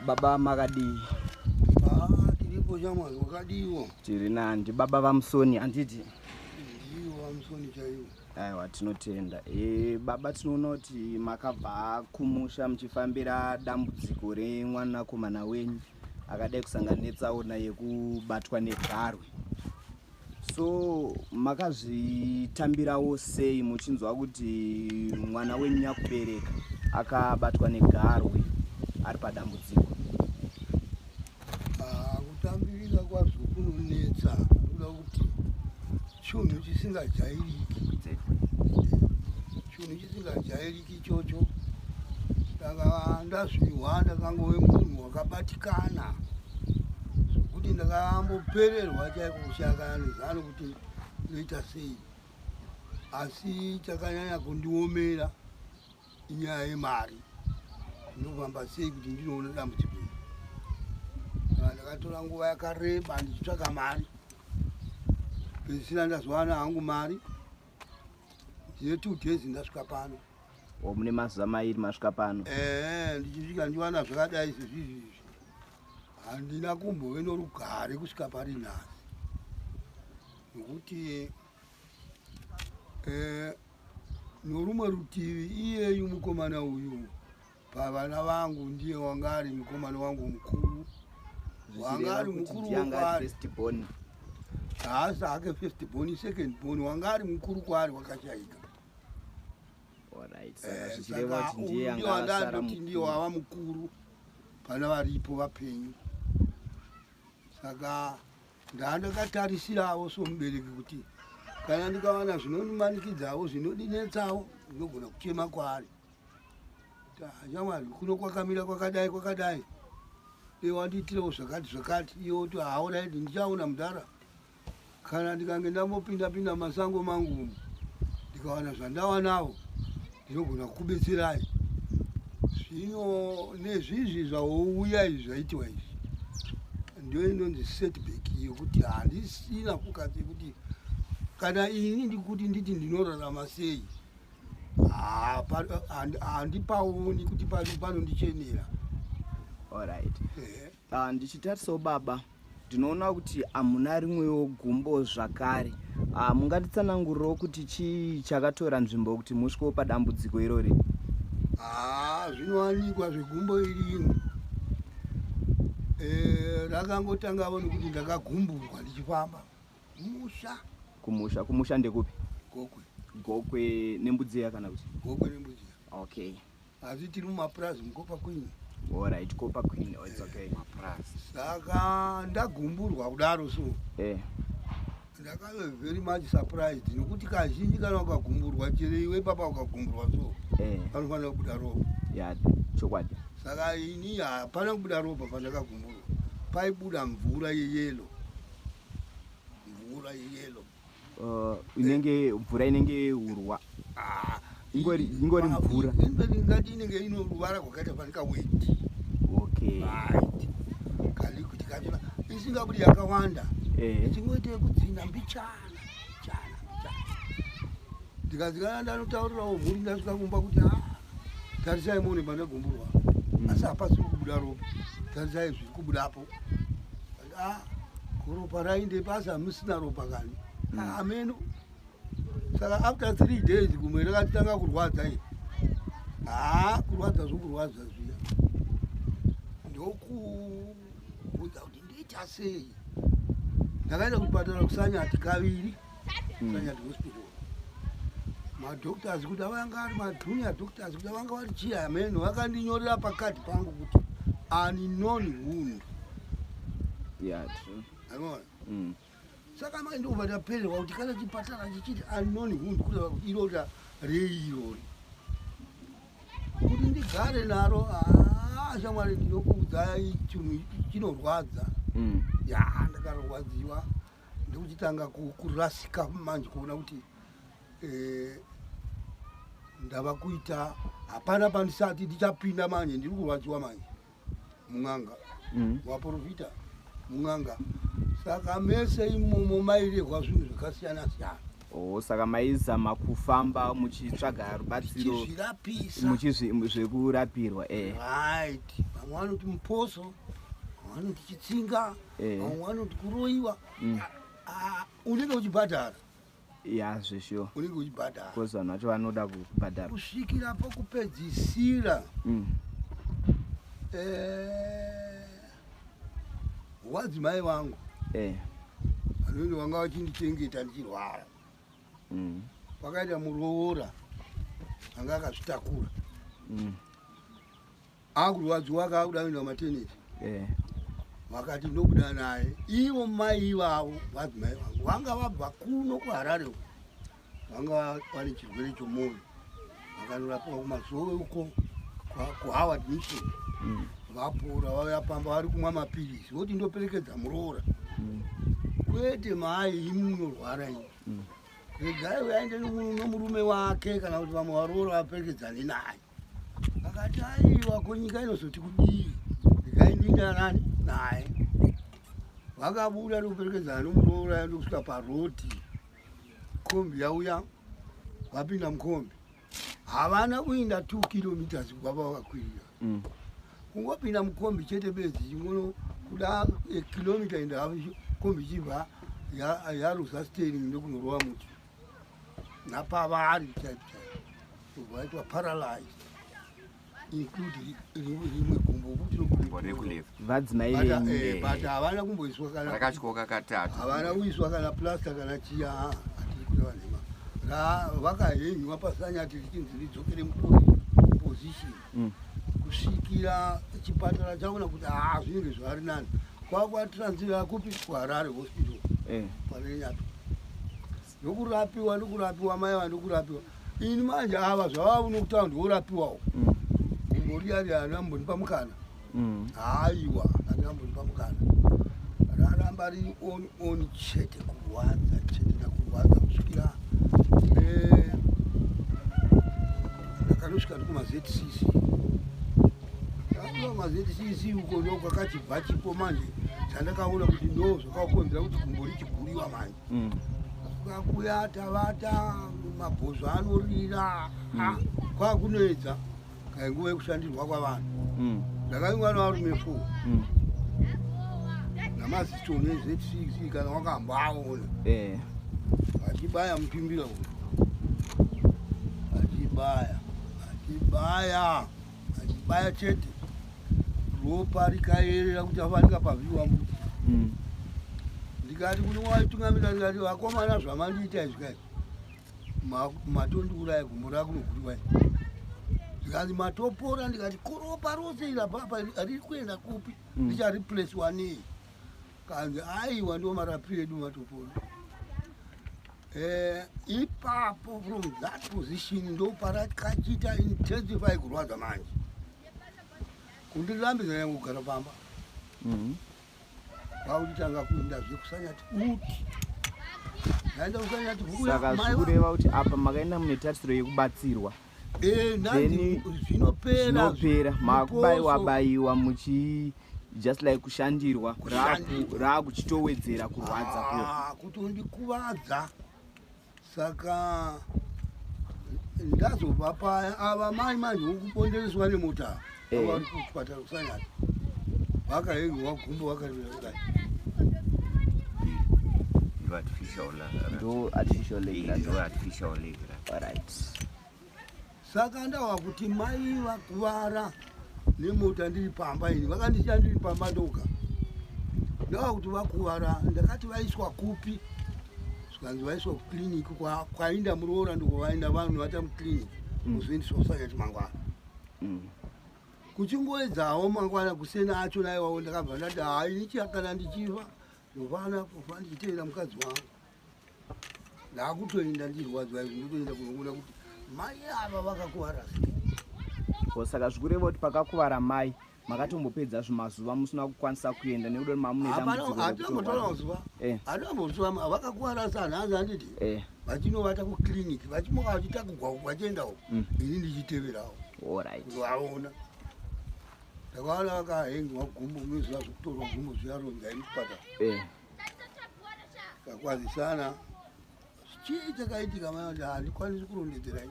Baba, makadii? Ah, tiripo shamwari, wakadiwo? Tiri nandi baba vaMusoni, handiti? Ndiwo vaMusoni chaiwo. Aiwa, tinotenda. Baba, tinoona kuti makabva kumusha muchifambira dambudziko remwanakomana wenyu akadai kusangana netsaona yekubatwa negarwe. So makazvitambirawo sei muchinzwa kuti mwana wenyu nyakubereka akabatwa negarwe, ari padambudziko? Ah, kutambirika kwazvo kunonetsa, kuda kuti chinhu chisingajairiki, chinhu chisingajairiki ichocho. Saka ndazvihwa, ndakangove munhu wakabatikana zvokuti ndakambopererwa chaiko, kushaya nezano kuti ndoita sei. Asi chakanyanya kundiomera inyaya yemari, ndinofamba sei kuti ndinoona dambudziko iri. Saka ndakatora nguva yakareba ndichitsvaka mari. Pedzisira ndazowana hangu mari, ndine 2 days ndasvika pano. O, mune mazuva 2 masvika pano? Ehe, ndichisvika ndiwana zvakadai sezvizvi izvi. Handina kumbove norugare kusvika pari nhasi, nokuti norumwe rutivi iyeyu mukomana uyu pavana vangu ndiye wanga ari mukomana wangu mukuru, wanga ari mukuru kwaari. First born? Haasi hake first born, second born. Wanga ari mukuru kwaari wakashaika. Alright, saka zvichireva kuti ndiye anga asara ndoti ndiye mukuru. Wava mukuru pana varipo vapenyu. Saka ndandakatarisirawo somubereki kuti kana ndikawana zvinondimanikidzawo, zvinodinetsawo, ndinogona kuchema kwaari, "Shamwari, kuno kwakamira kwakadai kwakadai, iye wandiitirewo zvakati zvakati." Iye woti, "Alright, ndichaona mudhara. Kana ndikange ndambopinda pinda mumasango mangu umu, ndikawana zvandawanawo, ndinogona kukubetserai." Zvino nezvizvi zvauya izvi, zvaitiwa izvi, ndio inonzi setback yekuti handisina focus yekuti kana ini ndikuti nditi ndinorarama sei. Handipaoni kuti panondichenera. Alright. Ndichitarisawo baba, ndinoona kuti hamuna rimwewo gumbo zvakare. Mungatitsanangurirawo kuti chii chakatora nzvimbo kuti musvikewo padambudziko irori? Haa, zvinowanikwa zvegumbo irino. Rakangotangavo nekuti ndakagumburwa ndichifamba musha. Kumusha? Kumusha ndekupi? Gokwe. Gokwe Nembudziya kana kuti? Gokwe Nembudziya. Okay. Asi tiri mumapurazi muCopper Queen. Alright, Copper Queen. Oh, it's okay. Saka ndagumburwa kudaro so ndakave very much surprised, nokuti kazhinji kana ukagumburwa, chero iwe papa ukagumburwa so, panofanira kubuda ropa. Ya, chokwadi. Saka ini hapana kubuda ropa pandakagumburwa, paibuda mvura yeyellow, mvura yeyellow. Inenge mvura inenge urwa? Ah, Ingori mvura? Ingati inenge ino ruvara rwakaita fanika weti. Right, kaliquid kachona, isingabudi yakawanda. Ichingoita yekudzinda mbichana mbichana mbichana. Ndikazikana, ndanotaurirawo mhuri ndasvika kumba kuti, "Ah, tarisai muone pandagumburwa, asi hapasi kubuda ropa. Tarisai zviri kubudapo." Ah, kuropa rainde pasi, hamusina ropa kani. Ameno. Saka after 3 days gumwe rakatanga kurwadza iri. Haa, kurwadza zvokurwadza zviya, ndokubvunza kuti ndoita sei. Ndakaenda kuchipatara kuSanyati kaviri, Sanyati Hospital. Madoctors, kuti vanga ari majunior doctors, kuti vanga vari chii ameno, vakandinyorera pakadhi pangu kuti unknown wound. Yeah, true. Anoona. Saka mai, ndobva ndapererwa kuti kana chipatara chichiti unknown wound, kureva kuti irota rei irori kuti ndigare naro? Haa, shamwari, ndinokuudzai, chinhu chinorwadza. Ya, ndakarwadziwa, ndikuchitanga kurasika manje, kuona kuti ndava kuita hapana pandisati ndichapinda manje, ndiri kurwadziwa manje, mun'anga, vaprofita, mun'anga. Saka mese imomo mairehwa zvinhu zvakasiyana siyana. Oh, saka maizama kufamba muchitsvaga rubatsiro Tichizvirapisa. Muchizvekurapirwa eh. Right, vamwe vanoti muposo, vamwe vanoti chitsinga, vamwe vanoti kuroyiwa. Ah, unenge uchibhadhara. Ya, zveshuwa. Unenge uchibhadhara. Because vanhu vacho vanoda kubhadhara. Kusvikira pokupedzisira, wadzimai vangu vanenge vanga vachindichengeta ndichirwara, pakaita muroora anga akazvitakura, akurwadziwa, akaakuda kuenda kumaternity. Vakati ndobuda naye. Ivo mai ivavo, vadzimai vangu, vanga vabva kuno kuHarare uko, vanga vane chirwere chomwoyo, vakanorapiwa kuMazowe uko kuHoward Mission. Vapora, vauya pamba, vari kumwa mapirisi. Voti ndoperekedza muroora. Kwete mai, imi munorwara imi. Regai uyaende nomurume wake kana kuti vamwe varoora vaperekedzane naye. Akati aiwa, ko nyika inozoti kudii? Regai ndinda nani naye. Vakabuda ndokuperekedzana nomuroora ndokusvika paroti. Kombi yauya, vapinda mukombi. Havana kuinda 2 kilometers kubva pavakakwirira. Kungopinda mukombi chete bedzi, chingono kuda kilomita and half, kombi ichibva yaruza steering ndokunorova muti napavari chaipo chaipo, kubva vaitwa paralyzed, include rimwe gumbo futi. Gumbo rekuleft. Vadzimai venyu? But havana kumboiswa kana Rakatyoka katatu. Havana kuiswa kana plaster kana chiya. Hatiri kureva nhema. Vakahenywa pasanyati richinzi ridzokere muposition kusvikira chipatara chaona kuti haa, zvinenge zvari nani, kwakwatransfera kupi? KuHarare Hospital. Pane nyato nokurapiwa, nokurapiwa mai va, nokurapiwa ini manje. Ava zvavava nokutaura, ndorapiwawo. Gumbo riya riya harina kumbondipa mukana. Haiwa, harina kumbondipa mukana, raramba riri on chete, kurwadza chete nakurwadza kusvikira ndakanosvika ndikumaZCC. MaZCC uko ndo kwakachibva chipo manje chandakaona kuti ndo zvakakonzera kuti gumbo richiguriwa manje. Kakuya tavata, mabhozvo anorira. Kwakunoedza kainguva yekushandirwa kwavanhu. Ndakaingwa nevarume 4 namazitoni eZCC, kana wakamboaona. Achibaya mupimbira uyu, achibaya, achibaya, achibaya chete, ropa rikayerera kuti afanika pavhiwa mbuti. Ndikati kune waitungamira, ndikati, "Vakomana, zvamandiita izvi kai, matondiuraya, gumbo rakunoguriwa." Ndikanzi matopora. Ndikati, "Koropa rose iri apapa riri kuenda kupi? Richareplacwa nei?" Kanzi, "Aiwa, ndo marapiro edu, matopora." Ipapo from that position ndo parakachiita intensify kurwadza manje, kundirambidza nyange kugara pamba. Kwakutitanga kuinda zvekusanyati uti ndaenda kusanyati. Saka zvikureva kuti apa makaenda mune tarisiro yekubatsirwa. Then Zvinopera. Zvinopera, makubayiwa bayiwa muchi just like kushandirwa. Kushandirwa. Raakuchitowedzera kurwadza kuyo. Ah, kutondikuvadza. Saka ndazobva paya, ava mai manje vokupondereswa nemota. Vari kuchipatara kusanyati, vakahengewa gumbo, vakarivira kudai. Ndo artificial Ndo artificial leg. Ndo artificial leg. Alright. Saka ndava kuti mai vakuvara nemota ndiri pamba ini, vakandisiya ndiri pamba ndoga. Ndava kuti vakuvara, ndakati vaiswa kupi? Zvikanzi vaiswa kukliniki kwainda muroora, ndikovaenda vanhu vata mukliniki. Kuzoendeswa kusanyati mangwana. Kuchingoedzawo mangwana kusena acho naiwawo, ndakabva ndati, "Hai, ini kana ndichifa ndofana kufa ndichiteera mukadzi wangu." Ndakutoenda ndichirwadziwa izvi, ndotoenda kunoona kuti mai ava vakakuvara sei. O, saka zvikureva kuti pakakuvara mai makatombopedza zvimazuva musina kukwanisa kuenda nekuda kuti mamune dambudziko Hatinambotora rekutorwadza. mazuva. Hatinambotora, vakakuvara sanhanzi, handiti? Vachinovata kukliniki, vachimuka vachitakugwa uku vachienda uku. Ini ndichiteverawo Alright. kuvaona. Ndakaona vakahengewa gumbo, unoziva zvekutorwa gumbo zviyaronza muchipatara. Kakwazisana. Chii chakaitika mai? Handikwanisi kurondedzerai.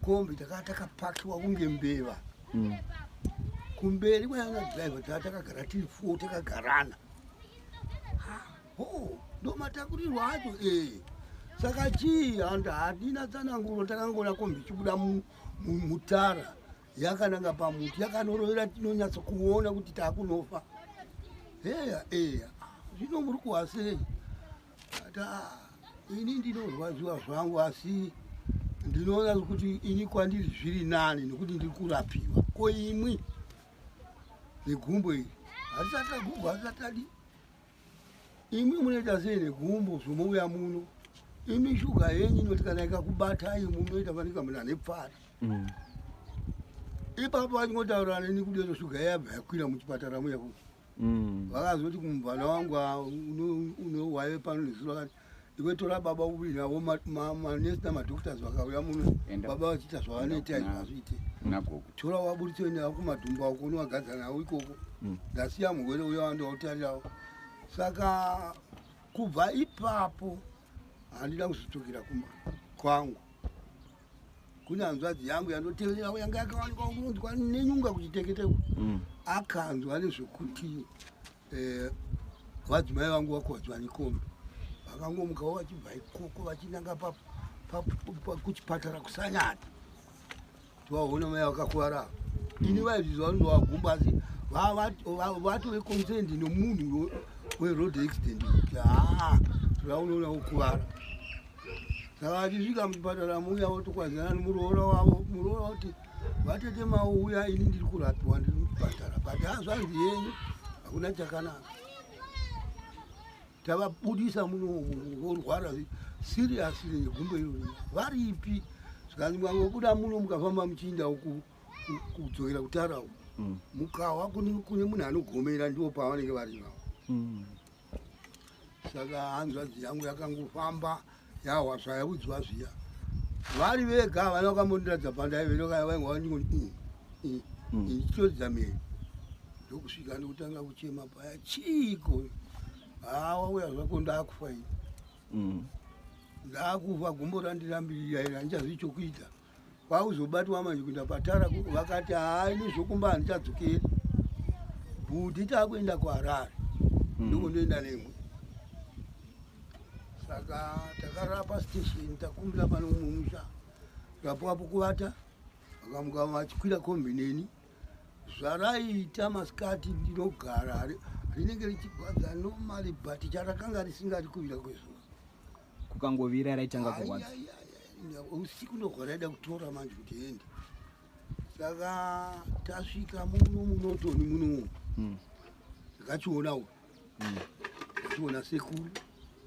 Kombi takaa takapakiwa kunge mbeva. Kumberi kwaiva nadhiraivha, taa takagara tiri four, takagarana. Ho, ndo matakurirwo acho e. Saka chii? Handu handina tsananguro. Takangoona kombi ichibuda mutara yakananga pamuti, yakanorovera. Tinonyatso kuona kuti taakunofa. Heya, eya, zvino muri kuwa sei? Ati, "Ini ndinorwadziwa zvangu, asi ndinoona kuti ini kwandiri zviri nani nekuti ndiri kurapiwa. Ko imwi negumbo iri harisati ragugwa, harisati radi. Imwi munoita sei negumbo zvomouya muno? Imi shuga yenyu inoti kana ikakubatai munoita fanika munhu ane pfari." Ipapo vachingotaura neni kudero, shuga yabva yakwira muchipatara muya. Vakazoti kumubvana wangu waive pano nezuro, akati, "Iwe, tora baba uvi navo." Manesi namadoctors vakauya muno. Enda. Baba vachiita zvavanoita izvi, Kuna- hazviite. Kuna gogo. "Tora waburitse navo kumadhumba uko, unovagadza navo ikoko. Ndasiya murwere uya wandautarirawo." Saka kubva ipapo handina kuzodzokera kumba kwangu. Kune hanzvadzi yangu yandotevererawo, yanga yakawanikwa kunonzwa nenyunga kuchiteketeko. Akanzwa nezvekuti vadzimai vangu vakuwadzwa nekombi, vakangomukawo vachibva ikoko vachinanga kuchipatara kuSanyati. Tivaona mai vakakuvara. Ini vaizvizwa ndovagumba, asi vatove concerned nomunhu weroad accident, kuti haa, tiraunoona kukuvara. Saka vachisvika muchipatara muya, votokwazana nemuroora wavo. Muroora kuti, "Vatete, mauya? Ini ndiri kurapiwa, ndiri muchipatara, but hazvanzi yenyu hakuna chakanaka. Tavabudisa muno, vorwara seriously negumbo irori. Varipi?" Zvikanzi, "Mwangobuda muno, mukafamba muchiinda uku kudzokera kutara uku, mukawa kune munhu anogomera, ndiwo pavanenge vari vavo." Saka hanzvadzi yangu yakangofamba yahwa zvayaudzwa zviya. Vari vega, havana vakambondiratidza pandaive. Vaingwa ndichitoridza mhere, ndokusvika ndokutanga kuchema paya. "Chiiko?" "Haa, wauya zvako, ndakufa ini. Ndakufa, gumbo randirambirira iri, handichazivi chokuita." Kwakuzobatwa manje kuenda patara. Vakati, "Haa, ini zvokumba handichadzokeri, bhudhi, taakuenda kuHarare." Ndokundoenda nemwe. Saka takarapa station, takumbira pano umwe musha, tikapuwa pokuvata. Vakamuka vachikwira kombi neni. Zvaraita masikati ndinogara, rinenge richigwadza normally, but charakanga risingadi kuvira kwezuva. Kukangovira raitanga kurwadza. Ai, ai, ai, ai, usiku ndobva raida kutora manje kuti ende. Saka tasvika muno muNorton munomu, takachiona uyu, tachiona sekuru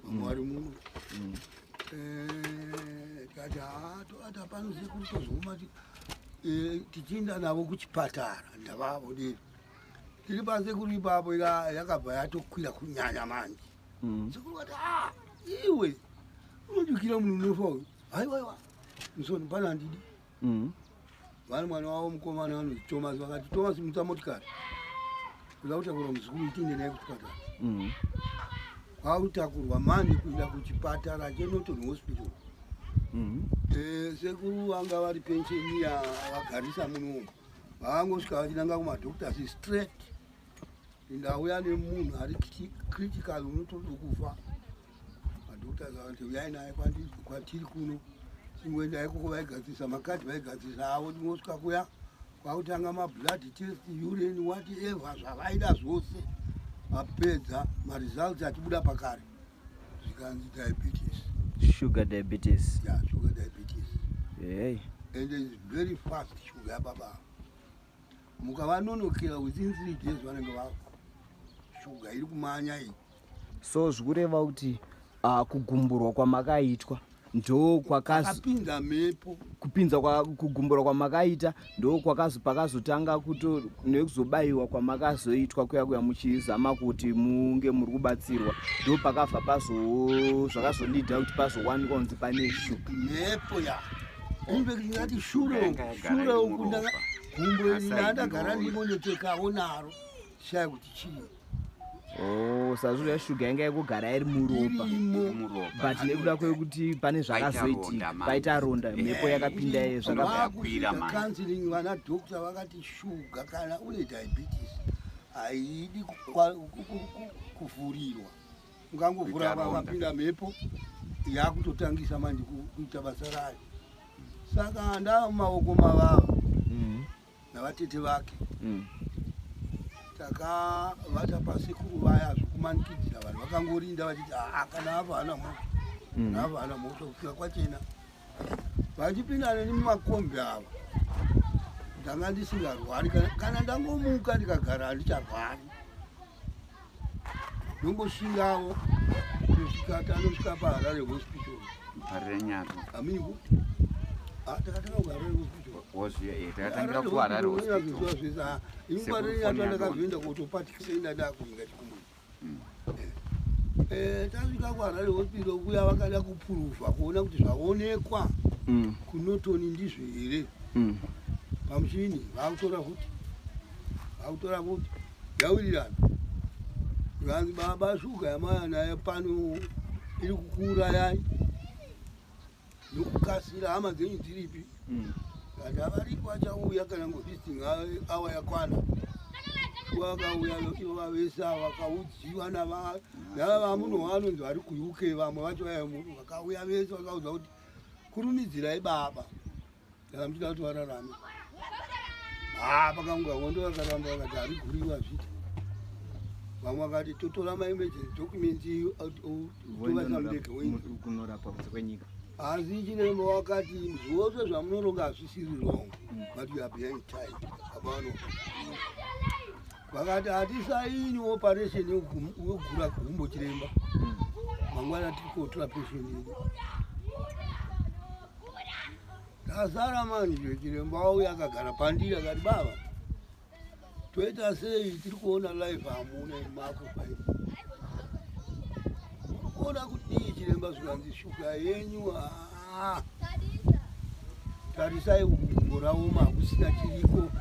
vamwe vari muno. Tikati, "Haa, toata pano sekuru, tozooma tichienda navo kuchipatara." Ndavavo deri tiri pasekuru ipapo, yakabva yatokwira kunyanya manje. Sekuru vati, "A, iwe unodikira munhu unofa uyu." "Haiwaiwa, musoni pano handidi." Vane mwana wavo mukomana anonzi Thomas. Vakati, "Thomas, mutsa motikari, kuda kutakura muzukuru, tiinde naye kuchipatara." Kwakutakurwa manje kuenda kuchipatara cheNorton Hospital. Sekuru vanga vari pensioner, vagarisa munomu. Vakangosvika vachinanga kumadoctors straight, "Ndauya nemunhu ari critical, unotoda kufa." Madoctors vakati, "Uyai naye kwatiri kuno." Tingoenda ikoko, vaigadzirisa makadhi, vaigadzirisa avo. Tingosvika kuya, kwakutanga mablood test, urine, whatever zvavaida zvose. Vapedza, maresults achibuda pakare, zvikanzi diabetes. Sugar diabetes. Yeah, sugar diabetes. Hey. And it's very fast. Shuga yababa, mukavanonokera, within 3 days vanenge vafa. Shuga iri kumanya iyi. So zvikureva kuti kugumburwa kwamakaitwa ndo kwakazo Akapinza mhepo. Kupinza kugumburwa kwamakaita ndo kwakazo pakazotanga kuto nekuzobayiwa kwamakazoitwa kuya kuya muchizama kuti munge muri kubatsirwa, ndo pakabva pazo zvakazolidha kuti pazowanikwa kunzi pane shuga. Mhepo ya, in fact ndingati shure Yanga yagara shure iri uku muropa. Gumbo iri Asi ndandagara haidi ndingonetsekawo naro, shaya kuti chii. Oh, sazvo shuga yanga yakugara iri muropa. Irimo. Muropa. But nekuda kwekuti pane Paita zvakazoitika, ronda manje. paita ronda, mhepo yakapinda Zvaka- zvakabva. Yakwira manje. Counseling, vana doctor vakati shuga kana une diabetes haidi kuvhurirwa. Ungangovhura Kuita ronda. vakapinda mhepo, yakutotangisa manje kuita basa rayo. Saka ndaa mumaoko mavava navatete vake. Takavata pasekuru vaya zvekumanikidzira. Vanhu vakangorinda vachiti, "Aa, kana ava hana mhosva, kana ava hana mhosva," kusvika kwachena. Vachipinda neni mumakombi ava, ndanga ndisingarwari. Kana ndangomuka ndikagara, handicharwari. Ndongoshingawo kusvika tanosvika paHarare Hospital. Parirenyatwa. Amigo, takatanga kuHarare Hospital. Wozviya, takatangira kuHarare Hospital. Imuparirenyatwa ndakazoenda kotopatikisenda ndakuinga chikumwe. Tasvika kuHarare Hospital kuya, vakada kupuruvha kuona kuti zvaonekwa kuNorton ndizvo here. Pamuchini vakutora futi, vakutora futi, yawirirana. Vanzi, "Baba, shuga yamaya nayo pano iri kukuurayai nokukasira. Hama dzenyu dziripi?" Kati, "Havaripo, achauya kana ngovisiting awa yakwana." Vakauya ivo vavese ava, vakaudziwa navamunhu vanonzi vari kuUK. Vamwe vacho vaya vakauya vese, vakaudza kuti, "Kurumidzirai baba kana muchida kuti vararame." Ha, pakanguva hondo vakaramba, vakati hariguriwa zvita. Vamwe vakati, "Totora maemergency documents, tovaisa mundege wenyu." Kunorapwa kunze kwenyika. Asi chiremba wakati, "Zvose zvamunoronga hazvisiri wrong, but you are behind time." Apano vakati, "Hatisaini operation yekugura gumbo, chiremba. Mangwana tiri kotora patient yedu." Ndasara manje, chiremba wauya akagara pandiri, akati, "Baba, toita sei? Tiri kuona life hamuna mako pai. Muri kuona kudii, chiremba?" Zvikanzi, "Shuga yenyu, haa, tarisai gumbo raoma, hakusina chiriko.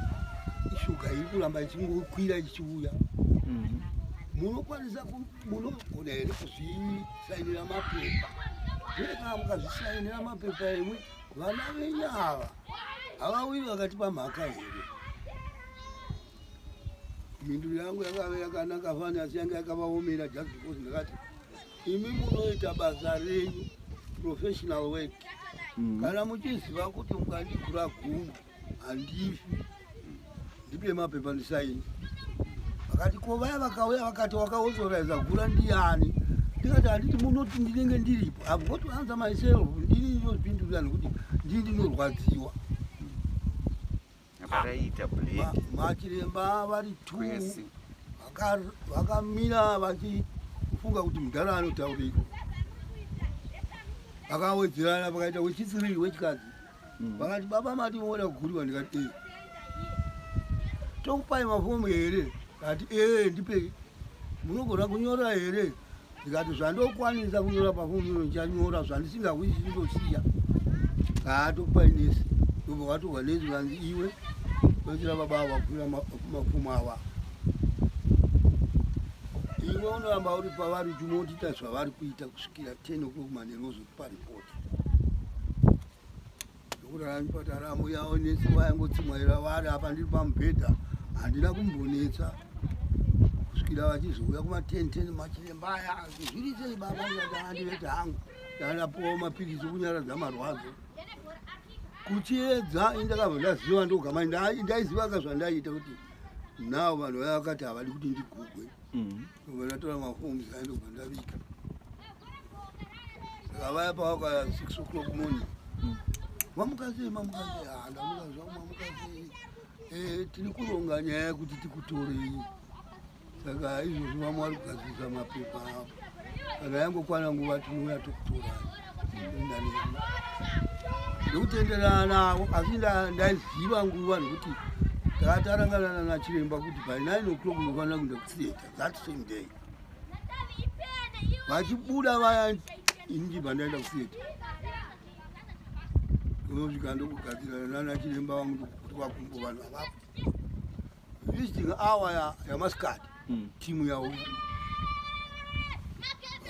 Shuga iri kuramba ichingokwira ichiuya. Munokwanisa munogona here kuzvisainira mapepa? Uye kana mukazvisainira mapepa imwe, vana venyu ava havawiri vakatipa mhaka here?" Mhinduro yangu yakave yakanaka fani, asi yanga yakavaomera, just because ndakati, "Imi munoita basa renyu, professional work. Kana muchiziva kuti mukandigura gumbo handifi, ndipe mapepa ndisaini." Vakati, "Ko vaya vakauya vakati wakaauthoriza gura ndiani?" Ndikati, "Handiti munoti ndinenge ndiripo? I've got to answer myself. Ndini ndinozvipindurira nekuti ndini ndinorwadziwa." Apa raiita black. Machiremba vari two Kwese. vakamira vachifunga kuti mudhara anotauriko. Vakawedzerana, vakaita wechithree wechikadzi. Vakati, "Baba, mati moda kuguriwa?" Ndikati, "E." "Tokupai mafomu here?" Kati, "E, ndipei." "Munogona kunyora here?" Ndikati, "Zvandokwanisa kunyora pafomu ino ndichanyora, zvandisingakwanisi ndosiya." "Haa, tokupai nesi." Ndobva vatorwa nesi, vanzi, "Iwe batsira baba ava kukwira mafomu ava. Iwe unoramba uri pavari uchimotiita zvavari kuita kusvikira 10 o'clock manheru, wozotipa ripoti." Ndokurara muchipatara muya, nesi vayangotsimwaira vari apa, ndiri pamubhedha. Handina kumbonetsa kusvikira vachizouya kuma10 10 machiremba aya. "Zviri sei, baba?" Ndikati, "Handivete hangu, ndanapuwawo mapirisi okunyaradza marwadzo." Kuchiedza, indakabva ndaziva ndogama ndaiziva ka zvandaiita kuti now vanhu vaya vakati havadi kuti ndigugwe. Ndobva ndatora mafomu aya, ndobva ndavika. Saka vaya pavakaya 6 o'clock morning, "Mamuka sei? Mamuka sei?" "Ah, ndamuka zvangu. Mamuka sei?" "Tiri kuronga nyaya yekuti tikutorei. Saka izvozvi vamwe vari kugadzirisa mapepa avo. Kana yangokwana nguva, tinouya tokutorai." Toenda nemi ndikutenderana navo. Asi ndaiziva nguva nekuti takatarangana nachiremba kuti by 9 o'clock unofanira kuenda kutheatre that same day. Vachibuda vaya, ini ndibva ndaenda kutheatre, unosvika ndokugadzirana nana chiremba vangu, ndokuti kumbo vanhu avapo visiting hour yamasikati. Timu yauya.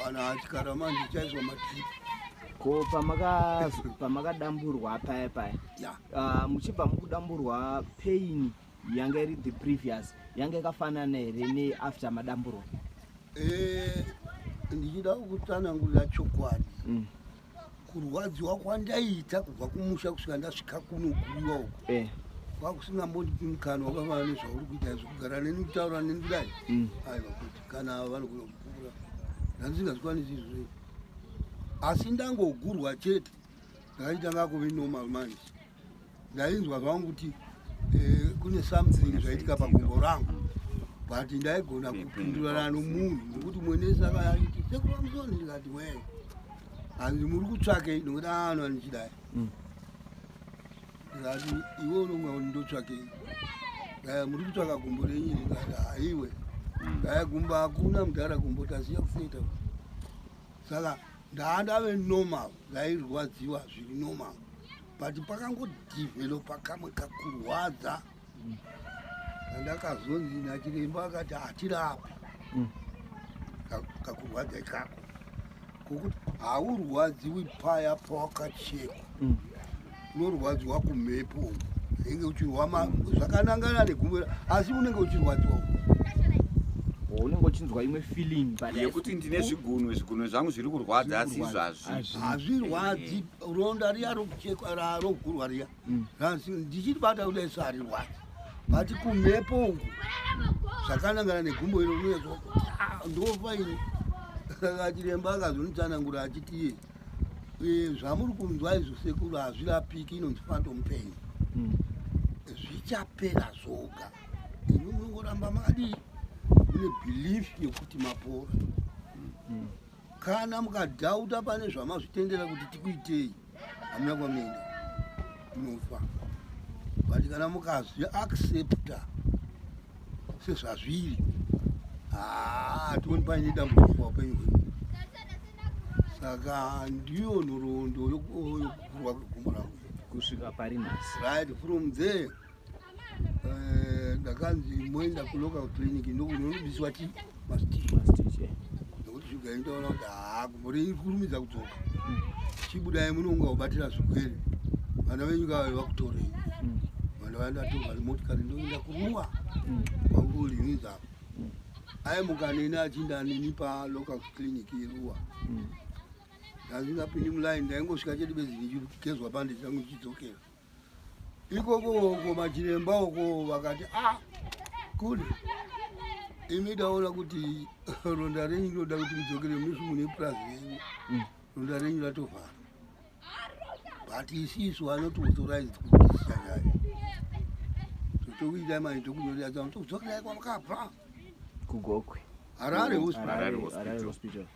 Kana achikara manje chaiswa madrip. Ko pamakadamburwa paya paya, muchibva mukudamburwa, pain yanga iri the previous yanga yakafanana here neafter madamburwa? Ndichida kutsanangurira chokwadi, kurwadziwa kwandaiita kubva kumusha kusvika ndasvika kunoguriwa uko, kwakusingambondipi mukana wakafanana nezvauri kuita izvo, kugara neni, kutaura neni kudai. Aiwa, kuti kana vanogona kupupura, ndandisingazvikwanisi izvozvo, asi ndangogurwa chete ndakachitanga kuve normal. Manje ndainzwa zvangu kuti kune something zvaitika pagumbo rangu, but ndaigona kupindurana nomunhu nokuti mwenesi akaiti, "Sekuru vamusoni," ndikati, "We." Hanzi, "Muri kutsvakei?" Nokuti ano andichidai. Ndikati, "Iwe unonga kuti ndotsvakei? Aya, muri kutsvaka gumbo renyu." Ndikati, "Haiwe, aya gumbo hakuna mudhara, gumbo tasiya kutheta." Saka ndaandave normal, ndairwadziwa zviri normal, but pakangodevelopa kamwe kakurwadza kandakazonzi nachiremba, akati hatirapi kakurwadza ikako, kokuti haurwadziwi paya pawakachekwa, unorwadziwa kumhepo uku, unenge uchirwa zvakanangana negumbo, asi unenge uchirwadziwa uku. Unenge uchinzwa imwe feeling, but yekuti ndine zvigunwe, zvigunwe zvangu zviri kurwadza, asi Zviri kurwadza. izvazvi Hazvirwadzi. Ronda riya rokuchekwa, rogurwa riya, ndichiribata kudai so harirwadzi, but kumhepo uku zvakanangana negumbo iro unonyatswa kuti, "Ah, ndofa ini." Saka chiremba akazonditsanangura achiti, "Iye, zvamuri kunzwa izvo sekuru hazvirapiki, inonzi phantom pain. Zvichapera zvoga, imi munongoramba makadii, mune belief yekuti mapora. Kana mukadoubta pane zvamazvitendera kuti tikuitei, hamuna kwamunoenda, munofa. But kana mukazviaccepta sezvazviri, hationi paine dambudziko paupenyu hwenyu." Saka ndiyo nhoroondo yokugurwa kwegumbo rangu kusvika pari nhasi. Right from there, ndakanzi moenda kulocal clinic ndokunonobiswa chi mastitch, Mastitch, eh. nekuti shuga indaona kuti haa, gumbo renyu kurumidza kudzoka, chibudai munonga kubatira zvirwere, vana venyu kave vakutorei. Vana vandatorwa nemotikari ndoenda kuRuwa kwakulinidza apo. Aimuka neni achinda neni palocal clinic yeRuwa. Ndandingapindi muline, ndaingosvika chete bedzi ndichigezwa pande changu ndichidzokera ikoko. Uko machiremba uko vakati, "A kule, imi taona kuti ronda renyu rinoda kuti mudzokere musi mune purazi yenyu. Ronda renyu ratovhara, but isisu vanoti authorized kudisichanyaya tokuitai manje, tokunyorera tsamba, tokudzokerai kwamakabva." KuGokwe. Harare Hospital. Harare Harare Hospital. Hospital.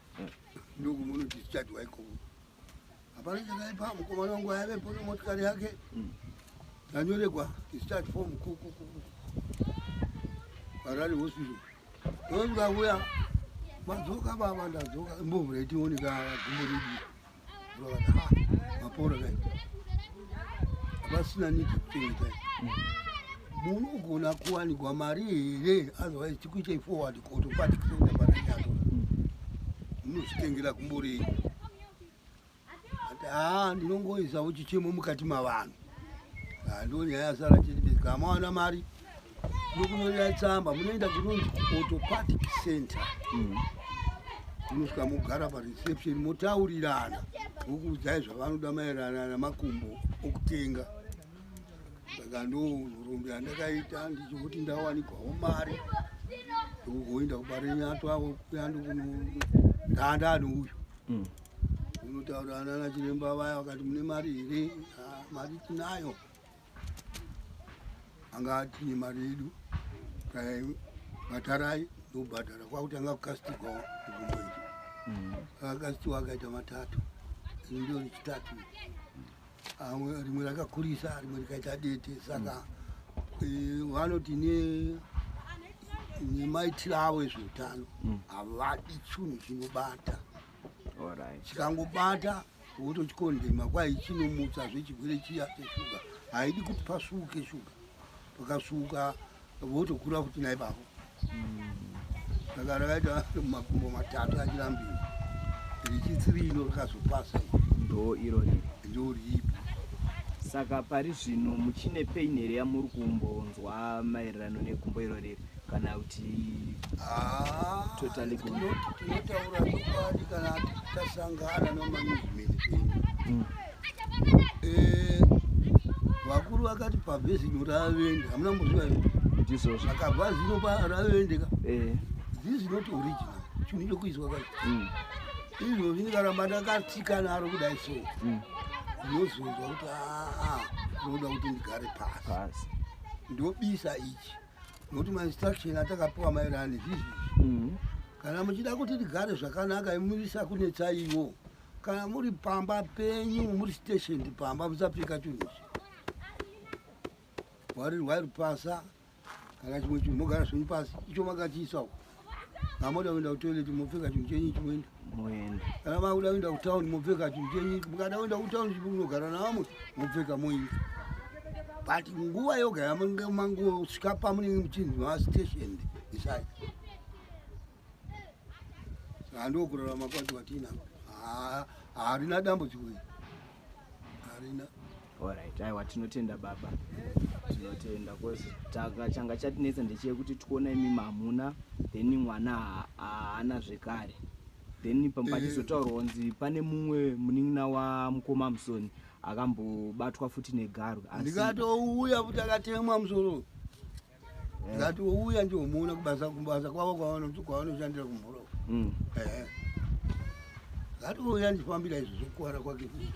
Ndokumunodischargewa ikoko. Hapana chakaipa, mukomana wangu aivepo nemotikari yake. Ndanyoregwa discharge form Harare Hospital. Ndokauya, "Madzoka baba?" "Ndadzoka." "Mbovhura tioneka gumbo redu." Vakati, "Ha, mapora kai, hapasina need kuchengetai. Munogona kuwanikwa mari here? Otherwise tikuitei forward kuorthopedic center paRenyato, munozvitengera gumbo renyu." Ati, "Haa, ndinongoisawo chichemo mukati mavanhu, ndo nyaya yasara chete bedzi. Kana mawana mari nokunyorera tsamba, munoenda kunonzi orthopedic center. Munosvika mugara pareception, motaurirana, vokuudzai zvavanoda maererano namakumbo okutenga." Saka ndo nhoroondo yandakaita ndichikuti ndawanikwawo mari ndokugoenda kuParenyatwa kuya, ndandani uyu. Unotaurirana nachiremba vaya, vakati, "Mune mari here?" "Ah, mari tinayo." Anga tine mari yedu, bhadharai. Ndobhadhara, kwakutanga kukasitigwa gumbo iri. Akakasitiwa akaita matatu, iri ndio rechitatu. Amwe rimwe rakakurisa, rimwe rikaita dete. Saka vanoti nemaitiro avo ezveutano havadi chinhu chinobata. Chikangobata wotochikondema, kwai chinomutsa zvechirwere chiya cheshuga. Haidi kuti pasvuke shuga, pakasvuka votokura futi naipapo. Saka rakaita makumbo matatu achirambiwa. Rechi3 ino rakazopasa. Ndo iro riri? Ndo ripo. Saka pari zvino muchine pain here yamuri kumbonzwa maererano negumbo iro riri, kana kuti Ah, totally gone? Tinotaura chokwadi kana tasangana namanagement edu. Vakuru vakati pabve zino ravende, hamuna mboziva here? Ndizvozvo. Akabva zino ravendeka. This is not original, chinhu chokuiswa kai. Izvozvi ndikaramba ndakatsika naro kudai so, ndinozonzwa kuti aa, ndinoda kuti ndigare pasi. Pasi. Ndobisa ichi nokuti mainstruction atakapiwa maererano nezvizvi, kana muchida kuti tigare zvakanaka, murisa kunetsaiwo. Kana muri pamba penyu, muri stationed pamba, musapfeka chinhu ichi wari rupasa kana chimwe chinhu, mogara zvenyu pasi. Icho makachiisa uko, kamoda kuenda kutoilet, mopfeka chinhu chenyu chimoenda. Moenda. Kana makuda kuenda kutauni, mopfeka chinhu chenyu. Mukada kuenda kutauni kunogara navamwe, mopfeka moenda. But nguva yoga yamunenge mangosvika pamunenge muchinzi mastationed, isai. Saka ndokurarama kwacho kwatinako. Harina dambudziko iri, harina. Alright, aiwa, tinotenda baba, tinotenda, cause changa chatinetsa ndechekuti tikuona imi hamuna, then mwana haana zvekare, then pachizotaurwa kunzi pane mumwe munin'ina wamukoma Musoni akambobatwa futi negarwe, asi Ndikatouya futi akatemwa musoro. Ndikatouya ndiomuona kubasa kwavo kwavanoshandira kumvura. Ehe, ngatouya ndifambira izvo zvokuwara kwake futi.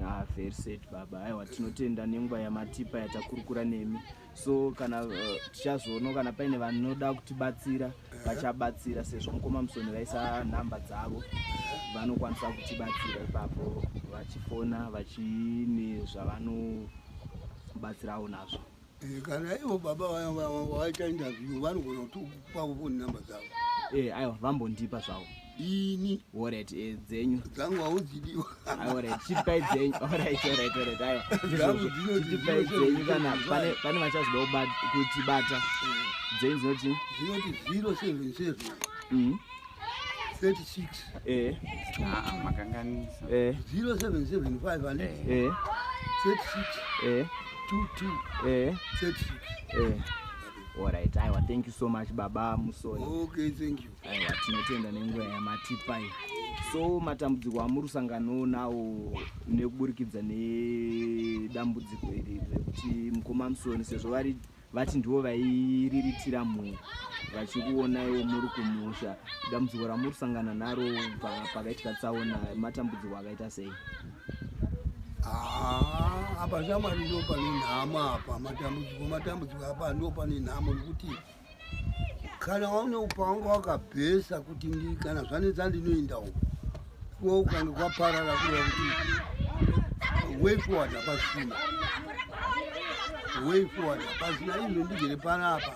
Ah, very sad baba. Aiwa, tinotenda nenguva yamatipa yatakurukura nemi. So kana tichazoona kana paine vanoda kutibatsira, vachabatsira, sezvo mukoma Musoni vaisa nhamba dzavo, vanokwanisa kutibatsira ipapo vachifona vachine zvavanobatsirawo nazvo. Kana ivo baba vaita interview, vanogona kutokupawo phone namba dzavo. Aiwa, vambondipa zvavo. Ini? Alright, dzenyu. Dzangu haudzidiwa. Alright, chitipai dzenyu. Alright, aiwa. Dzangu Ndizvozvo. dzinoti Chitipai 07 dzenyu kana pane vachazoda kutibata. Dzenyu dzinoti? Dzinoti 077 36. Aa, makanganisa. 0775, handiti? 36 22 36. Alright, aiwa, thank you so much baba Musoni. Okay, thank you. Aiwa, tinotenda nenguva yamatipai. So matambudziko amuri kusanganawo nawo nekuburikidza nedambudziko iri rekuti mukoma Musoni, sezvo vari vati ndivo vairiritira mhuri vachikuonaiwo muri kumusha, dambudziko ramuri kusangana naro pakaitika tsaona, matambudziko akaita sei? Ah, apa shamwari ndo pane nhamo apa. Matambudziko apa ndo pane nhamo, nekuti kana waune pawanga wakabhesa kuti kana zvanetsa ndinoenda uko, ko ukange kwaparara, kureva kuti way forward hapasina, way forward hapasina. Izvo ndigere panapa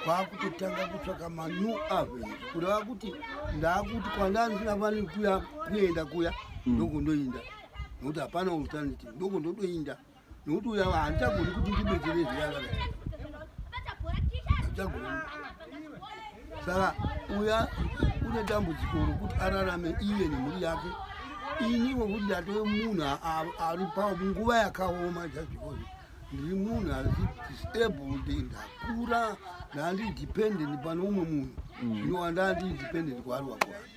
kwakutotanga kutsvaka manew avenues, kureva kuti ndakuti kwandandisinafaniri kuya kuenda kuya, ndokundoinda, nokuti hapana alternative. Ndokundodoinda nokuti uya handichagoni kuti ndibetsere zviyakadai, handichagoni. Saka uya une dambudziko rokuti ararame iye nemhuri yake. Iniwo kuti ndatove munhu ari panguva yakaoma, just because ndiri munhu ari disabled, ndakura, ndandiri dependent pane umwe munhu. Zvino wandandiri dependent kwaari wakwari,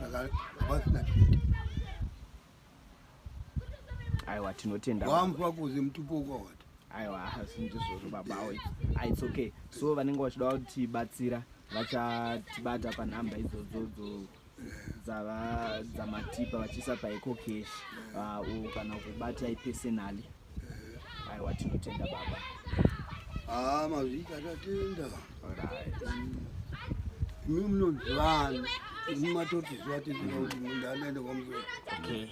saka hapasina chikuita. Aiwa, tinotenda. Wamupa kuze mutupo kwawati. Aiwa, asi ndizvozvo baba. Awa, it's okay. So vanenge vachida kutibatsira vachatibata panhamba idzodzo dzava dzamatipa vachiisa paEcoCash kana kubatai personally. Aiwa, tinotenda baba. Haa, mazvita, tatenda. Alright. Imi munonzivani, imi matotiziva tizina kuti munhu andaenda kwamusoro. Okay.